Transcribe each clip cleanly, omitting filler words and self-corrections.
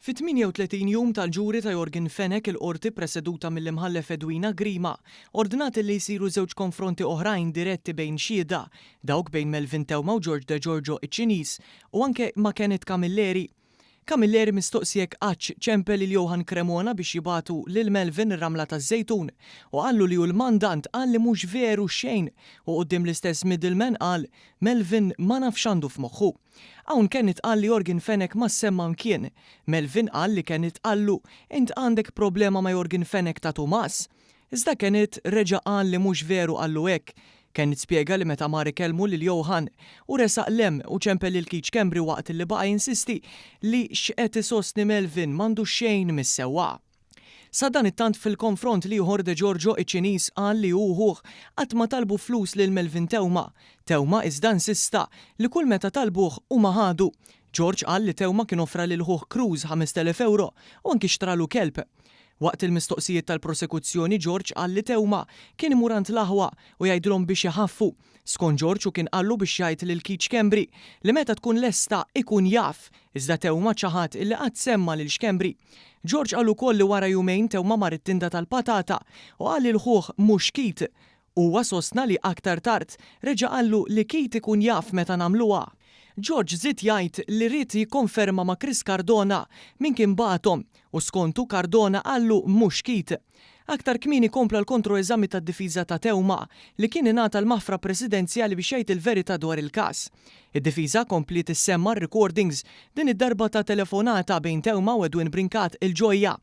Fit-38 jum tal-ġuri ta' Yorgen Fenech il-Qorti preseduta mill-Imħallef Edwina Grima ordnat li jsiru żewġ konfronti oħrajn diretti bejn xhieda, dawk bejn Melvin Theuma u George Degiorgio iċ-Ċiniż u anke ma' Kenneth Camilleri. Camilleri mistoqsi jekk qattx ċempel lil Johann Cremona biex jibagħtu lil Melvin ir-Ramla taż-Żejtun u qallu li hu l-mandant qal li mhux veru xejn u quddiem l-istess middleman qal Melvin ma nafx x'għandu f'moħħu. Hawn Kenneth qal li Yorgen Fenech ma ssemma mkien. Melvin qal li Kenneth qallu, Int għandek problema ma' Yorgen Fenech ta' Tumas? Iżda Kenneth reġa' qal li mhux veru qallu hekk. Kenneth spjega li meta mar ikellmu lil Johann, hu resaq 'l hemm u ċempel lil Keith Schembri waqt li baqa' jinsisti li x'qed isostni Melvin m'għandu xejn mis-sewwa. Sadanittant fil-konfront l-ieħor De Giorgio iċ-Ċiniż qal li hu u ħuh qatt ma talbu flus lil Melvin Theuma. Theuma iżda insista li kull meta talbuh huma ħadu. George qal li Theuma kien offra lil ħuh cruise 5,000 ewro u anki xtralu kelb. Waqt il-mistoqsijiet tal-prosekuzzjoni George qal li Theuma kien imur għand l-aħwa u jgħidilhom biex iħaffu. Skont George hu kien qallu biex jgħid lil Keith Schembri li meta tkun lesta ikun jaf, iżda Theuma ċaħad illi qatt semma lil Schembri. George qal ukoll li wara jumejn Theuma mar it-tinda tal-patata u qal lil ħuh mhux Keith. Huwa sostna li aktar tard reġa' qallu li Keith ikun jaf meta nagħmluha. George żied jgħid li ried jikkonferma ma' Chris Cardona min kien bagħathom u skontu Cardona qallu mhux Keith. Aktar kmieni kompla l-kontroeżami tad-difiża ta' Theuma li kien ingħata l-maħfra presidenzjali biex jgħid il-verità dwar il-każ. Id-difiża kompliet issemma r-recordings, din id-darba ta' telefonata bejn Theuma u Edwin Brincat il-Ġojja.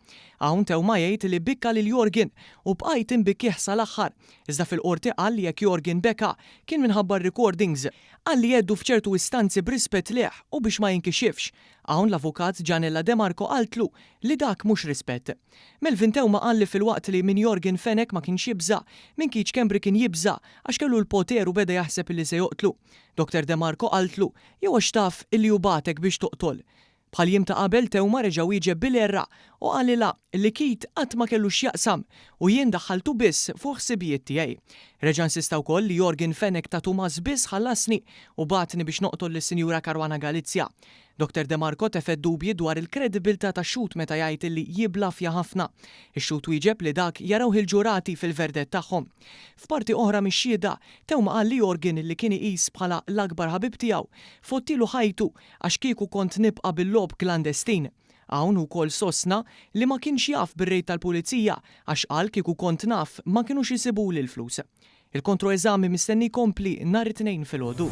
Hawn Theuma jgħid li bikka lil Yorgen u bqajt inbikkih sal-aħħar, iżda fil-Qorti qal li jekk Yorgen beka kien minħabba r-recordings. Qal li jgħeddu f'ċertu istanzi b'rispett lejh u biex ma jinkixifx. Hawn l-Avukat Gianella De Marco qaltlu li dak mhux rispett. Melvin Theuma qal li filwaqt li minn Yorgen Fenech ma kienx jibża', minn Keith Schembri kien jibża' għax kellu l-poter u beda jaħseb illi se joqtlu. Doctor De Marco qaltlu, jew għax taf illi hu bagħtek biex toqtol. Bħal jiem ta' qabel Theuma reġa' wieġeb bil-għerra u qalilha li Keith qatt ma kellu x'jaqsam u jien daħħaltu biss fuq ħsibijiet tiegħi. Reġa' insista wkoll li Yorgen Fenech ta' Tumas biss ħallasni u bagħatni biex noqtol lis-Sinjura Caruana Galizia. Doctor De Marco tefgħet dubji dwar il-kredibilità tax-xhud meta jgħid illi jiblaffja ħafna. Ix-xhud wieġeb li dak jarawh il-ġurati fil-verdett tagħhom. F'parti oħra mix-xhieda, Theuma qal li Yorgen li kien iqis bħala l-akbar ħabib tiegħu, fottilu ħajtu għax kieku kont nibqa' bil-logħob klandestin. Hawn hu wkoll sostna li ma kienx jaf bir-rejd tal-pulizija għax qal kieku kont naf ma kinux isibuli l-flus. Il-kontroeżami mistenni jkompli nhar it-Tnejn filgħodu.